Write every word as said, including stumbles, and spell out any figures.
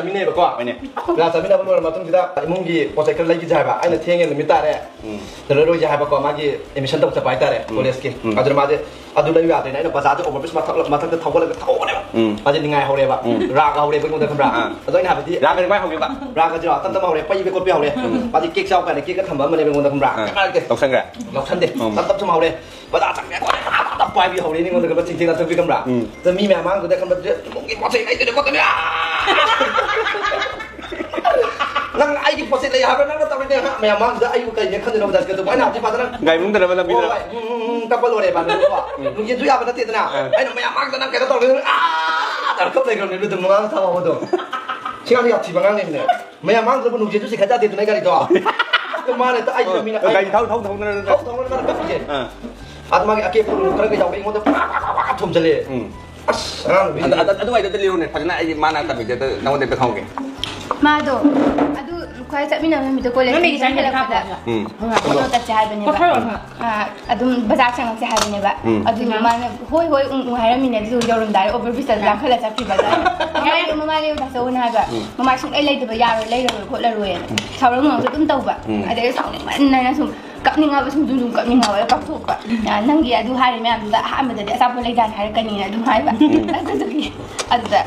ꯆꯥꯃꯤꯟꯅꯩꯕꯀꯣ꯫ ꯍꯣꯏꯅꯦ꯫ ꯕꯖꯥꯔ ꯆꯥꯃꯤꯟꯅꯕ ꯂꯣꯏꯔ ꯃꯇꯨꯡꯁꯤꯗ ꯏꯃꯨꯡꯒꯤ ꯄꯣꯠ ꯆꯩ ꯈꯔ ꯂꯩꯈꯤꯁꯦ ꯍꯥꯏꯕ꯫ ꯑꯩꯅ ꯊꯦꯡꯉꯦ, ꯅꯨꯃꯤꯠ ꯇꯥꯔꯦ꯫ ꯎꯝ꯫ ꯆꯠꯂꯔꯣꯏꯁꯦ ꯍꯥꯏꯕꯀꯣ, ꯃꯥꯒꯤ admission ꯇꯧ ꯆꯠꯄ ꯍꯥꯏꯇꯥꯔꯦ, ꯎꯝ꯫ College ꯀꯤ꯫ ꯎꯝ꯫ ꯑꯗꯨꯅ ꯃꯥꯁꯦ ꯑꯗꯨ ꯂꯩꯌꯨ ꯌꯥꯗ꯭ꯔꯦꯅ ꯑꯩꯅ ꯕꯖꯥꯔꯗ overbridge ꯃꯊꯛ, ꯃꯊꯛꯇ ꯊꯧꯒꯠꯂꯒ ꯊꯧꯕꯅꯦꯕ꯫ ꯎꯝ꯫ ꯃꯥꯁꯦ ꯅꯤꯡꯉꯥꯏ ꯍꯧꯔꯦꯕ꯫ ꯎꯝ꯫ ꯔꯥꯒ ꯍꯧꯔꯦꯕ ꯑꯩꯉꯣꯟꯗ, ꯈꯪꯕ꯭ꯔꯥ? ꯑꯥ꯫ ꯑꯗꯣ ꯑꯩꯅ ꯍꯥꯏꯕꯗꯤ ꯔꯥꯒ ꯀꯃꯥꯏ ꯍꯧꯒꯦꯕ? ꯔꯥꯒꯁꯦ ꯇꯞ ꯇꯞꯅ ꯍꯧꯔꯦ, ꯄꯩꯕ ꯈꯣꯠꯄ ꯍꯧꯔꯦ꯫ ꯎꯝ꯫ ꯃꯥꯁꯦ cake ꯆꯥꯎ ꯀꯥꯏꯅ cake ꯀ ꯊꯝꯕ ꯑꯃꯅꯦꯕ ꯑꯩꯉꯣꯟꯗ, ꯈꯪꯕ꯭ꯔꯥ? ꯑꯥ꯫ ꯀꯅꯥ ꯂꯩꯇꯦ꯫ ꯂꯧꯁꯟꯈ꯭ꯔꯦ? ꯂꯧꯁꯟꯗꯦ꯫ ꯎꯝ꯫ ꯇꯞ ꯇꯞ ꯁꯨꯝ ꯍꯧꯔꯦ꯫ ꯕꯖꯥꯔ ꯆꯪꯉꯦ, ꯑꯩꯈꯣꯏꯅ ꯄꯥꯏꯕꯤ ꯍꯧꯔꯦ ꯑꯩꯉꯣꯟꯗ, ꯈꯪꯕ꯭ꯔꯥ? ꯆꯤꯡꯊꯤ ꯅꯥꯊꯣꯛꯄꯤ, ꯈꯪꯕ꯭ꯔꯥ? ꯎꯝ꯫ ꯑꯗꯣ ꯃꯤ ꯃꯌꯥꯝ ꯃꯥꯡꯗꯨꯗ, ꯈꯪꯕ꯭ꯔꯥ? ꯏꯃꯨꯡꯒꯤ ꯄꯣꯠ ꯆꯩ ꯂꯩꯗꯣꯏꯅꯦ ꯈꯣꯠꯇꯣꯏꯅꯦ꯫ ꯑꯥ! ꯅꯪ ꯑꯩꯒꯤ ꯄꯣꯠ ꯆꯩ ꯂꯩ ꯍꯥꯏꯕ꯭ꯔꯥ? ꯅꯪꯅ ꯇꯧꯔꯤꯅꯦ꯫ ꯃꯌꯥꯝ ꯃꯥꯡꯗꯨꯗ ꯑꯩꯕꯨ ꯀꯩꯅꯦ ꯈꯟꯗꯣꯏꯅꯣ? ꯕꯖꯥꯔ ꯆꯠꯀꯗꯧꯕ꯫ ꯑꯩꯅ ꯍꯧꯖꯤꯛ ꯐꯖꯅ ꯒꯥꯔꯤ ꯃꯅꯨꯡꯗꯔꯕ ꯂꯝꯕꯤꯗꯔꯕ? ꯍꯣꯏ, ꯎꯝ, ꯎꯝ, ꯎꯝ, ꯀꯞꯄ ꯂꯣꯏꯔꯦꯕ ꯑꯗꯨꯀꯣ꯫ ꯎꯝ꯫ ꯅꯨꯡꯊꯤꯟꯁꯨ ꯌꯥꯕ ꯅꯠꯇꯦꯗꯅ꯫ ꯑꯥ꯫ ꯑꯩꯅ ꯃꯌꯥꯝ ꯃꯥꯡꯗ ꯅꯪ ꯀꯩꯅꯣ ꯇꯧꯔꯒ, "ꯑꯥ!" ꯇꯧꯔ ꯀꯞ ꯂꯩꯈ꯭ꯔꯕꯅꯦ, ꯑꯗꯨꯝ ꯃꯉꯥꯡ ꯊꯥꯕ ꯍꯧꯕꯗꯣ꯫ ꯁꯤ ꯑꯉꯥꯡꯁꯦ ꯌꯥꯝ ꯊꯤꯕ ꯑꯉꯥꯡꯅꯦꯕꯅꯦ꯫ ꯃꯌꯥꯝ ꯃꯥꯡꯗꯨꯗꯕꯨ ꯅꯨꯡꯊꯤꯟꯁꯨ ꯆꯤꯡꯈꯠ ꯌꯥꯗꯦꯗꯅ ꯒꯥꯔꯤꯗꯣ꯫ ꯑꯗꯨ ꯃꯥꯅ ꯍꯦꯛꯇ ꯑꯩꯒꯤ ꯃꯃꯤꯡ ꯑꯣ, ꯒꯥꯔꯤ ꯊꯧ, ꯊꯧ, ꯊꯧꯅ ꯅꯠꯇ꯭ꯔꯣ? ꯊꯧ, ꯊꯧꯅ ꯃꯥꯅ ꯀꯞꯄꯤꯁꯦ꯫ ꯑꯥ꯫ ꯑꯗꯨ ꯃꯥꯒꯤ ꯑꯀꯦꯞꯄ ꯈꯔ ꯀꯩꯗꯧꯕ ꯑꯩꯉꯣꯟꯗ ꯄ꯭ꯔꯥ, ꯄ꯭ꯔꯥ, ꯄ꯭ꯔꯥ, ꯄ꯭ꯔꯥ ꯊꯣꯝꯖꯜꯂꯦ꯫ ꯎꯝ꯫ ꯑꯁ, ꯑꯉꯥꯡ ꯅꯨꯄꯤꯁꯦ꯫ ꯑꯗꯨ, ꯑꯗꯨ, ꯑꯗꯨꯋꯥꯏꯗ ꯂꯤꯔꯨꯅꯦ, ꯐꯖꯅ ꯑꯩꯗꯤ ꯃꯥꯅ ꯇꯝꯕꯤꯗꯦ, ꯑꯗꯨ ꯅꯉꯣꯟꯗ ꯑꯝꯇ ꯈꯪꯍꯧꯒꯦ꯫ ꯃꯥꯗꯣ, ꯑꯗꯨ ꯈ꯭ꯋꯥꯏ ꯆꯠꯃꯤꯟꯅꯕ ꯅꯨꯃꯤꯠꯇꯣ college ꯅꯪ ꯃꯤꯒꯤ exam ꯍꯜꯂꯛꯄꯗ, ꯍꯥꯞꯄꯣ꯫ ꯎꯝ꯫ ꯀꯩꯅꯣ ꯆꯠꯁꯦ ꯍꯥꯏꯕꯅꯦꯕ꯫ ꯀꯛꯊꯠꯂꯣ ꯅꯪ꯫ ꯑꯥ, ꯑꯗꯨꯝ ꯕꯖꯥꯔ ꯆꯪꯉꯛꯁꯦ ꯍꯥꯏꯕꯅꯦꯕ꯫ ꯎꯝ꯫ ꯑꯗꯨꯒꯤ ꯃꯥꯅ, "ꯍꯣꯏ, ꯍꯣꯏ, ꯎꯪ, ꯎꯪ" ꯍꯥꯏꯔꯝꯃꯤꯅꯦ, ꯑꯗꯨ ꯌꯧꯔꯝꯗꯥꯏꯗ overbridge ꯇ ꯂꯥꯡꯈꯠꯂ ꯆꯠꯈꯤꯕ꯫ ꯑꯗ ꯌꯥꯔꯦ꯫ "ꯃꯃꯥ ꯂꯩꯌꯨ, ꯗꯥ ꯆꯧꯅ" ꯍꯥꯏꯕ꯫ ꯎꯝ꯫ ꯃꯃꯥ ꯁꯨꯡꯂꯩ ꯂꯩꯗꯕ, "ꯌꯥꯔꯣꯏ, ꯂꯩꯔꯔꯣꯏ ꯈꯣꯠꯂꯔꯣꯏꯅ"꯫ ꯎꯝ꯫ ꯁꯥꯎꯔ ꯉꯥꯡꯁꯨ ꯑꯗꯨꯝ ꯇꯧꯕ꯫ ꯎꯝ꯫ ꯑꯗꯩ ꯁꯥꯎꯅꯤꯡꯃꯟꯗꯅ ꯁꯨꯝ ꯀꯞꯅꯤꯡꯉꯕ, ꯁꯨꯝ, ꯁꯨꯝ, ꯁꯨꯝ ꯀꯞꯅꯤꯡꯉꯕ, ꯀꯞꯊꯣꯛꯄ꯫ "ꯑ, ꯅꯪꯒꯤ ꯑꯗꯨ ꯍꯥꯏꯔꯤ ꯃꯌꯥꯝꯗꯨꯗ ꯑꯍꯥꯟꯕꯗꯗꯤ ꯑꯆꯥꯄꯣꯠ ꯂꯩꯗꯥꯏꯅ ꯍꯥꯏꯔꯛꯀꯅꯤꯅ" ꯑꯗꯨꯝ ꯍꯥꯏꯕ꯫ ꯎꯝ꯫ ꯑꯗꯨꯗꯨꯒꯤ ꯑꯗꯨꯗ